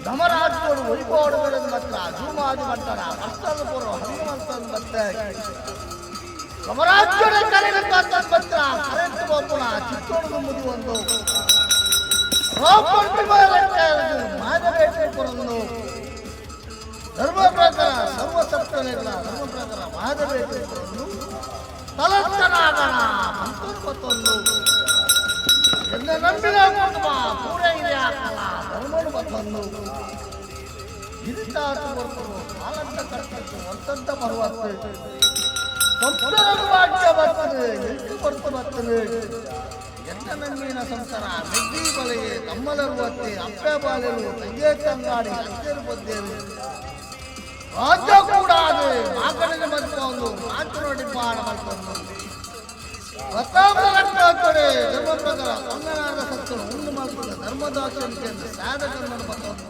ನಮರಾಜ್ಯೋಡು ವೈಭವಡುಗಳನ್ನು ಮಾತ್ರ ಜೂಮಾದಿ ಮಟ್ಟಣ ಅಷ್ಟನ್ನು ಪೂರ್ವ ಹನುಮಂತನ ಮತ್ತೆ ನಮರಾಜ್ಯೋಡ ಕರೆಂಟ್ ಬತ್ರ ಕರೆಂಟ್ ಬೋಪುಣ ಚಿತ್ತೋಡು ಮುದಿ ಒಂದು ಮಾದಬೇಟೆ ಕೊರನ್ನು ಧರ್ಮ ಪ್ರಕಾರ ಸರ್ವ ಸತ್ವನಿಲ್ಲ ಧರ್ಮ ಪ್ರಕಾರ ಮಾದಬೇಟೆ ಕೊರನ್ನು ತಲರ್ತನಾಗಣ ಮಂತೂರು ಮತ್ತೊಂದು ಎನ್ನ ನಂಬಿದ ಕುಟುಂಬ ಪೂರೈದೆ ಆಗಲ್ಲ ಧರ್ಮನು ಮತ್ತೊಂದು ಇರಿತಾತು ಬರ್ತರು ಕಾಲಂತ ಕರ್ತದ್ದು ಒಂತಂತ ಬರುವತ್ತು ಸಂಸಾರದ ವಾಕ್ಯ ಬರ್ತದೆ ಎಂಟು ಬರ್ತು ಬರ್ತದೆ. ಎನ್ನ ನಮ್ಮಿನ ಸಂಸಾರ ಮೆಗ್ಗಿ ಬಲೆಗೆ ತಮ್ಮಲರುವತ್ತೆ ಅಪ್ಪೆ ಬಾಲೆರು ತಂಗೆ ತಂಗಾಡಿ ಅತ್ತೆರು ಬದ್ದೇರು ರಾಜ್ಯ ಕೂಡ ಅದು ಮಾಕಡಿನ ಮಲ್ಕೊಂಡು ಮಾತು ನೋಡಿ ಪಾಡ ಮಲ್ಕೊಂಡು ಪ್ರತಾಪ ಧರ್ಮ ಪ್ರಕಾರ ಕೊಂಗನಾದ ಸತ್ತರು ಉಂಡು ಮಲ್ಪದ ಧರ್ಮದಾಕ್ಷಣಿಕೆ ಸಾಧಕನ್ನು ಮತ್ತೊಂದು.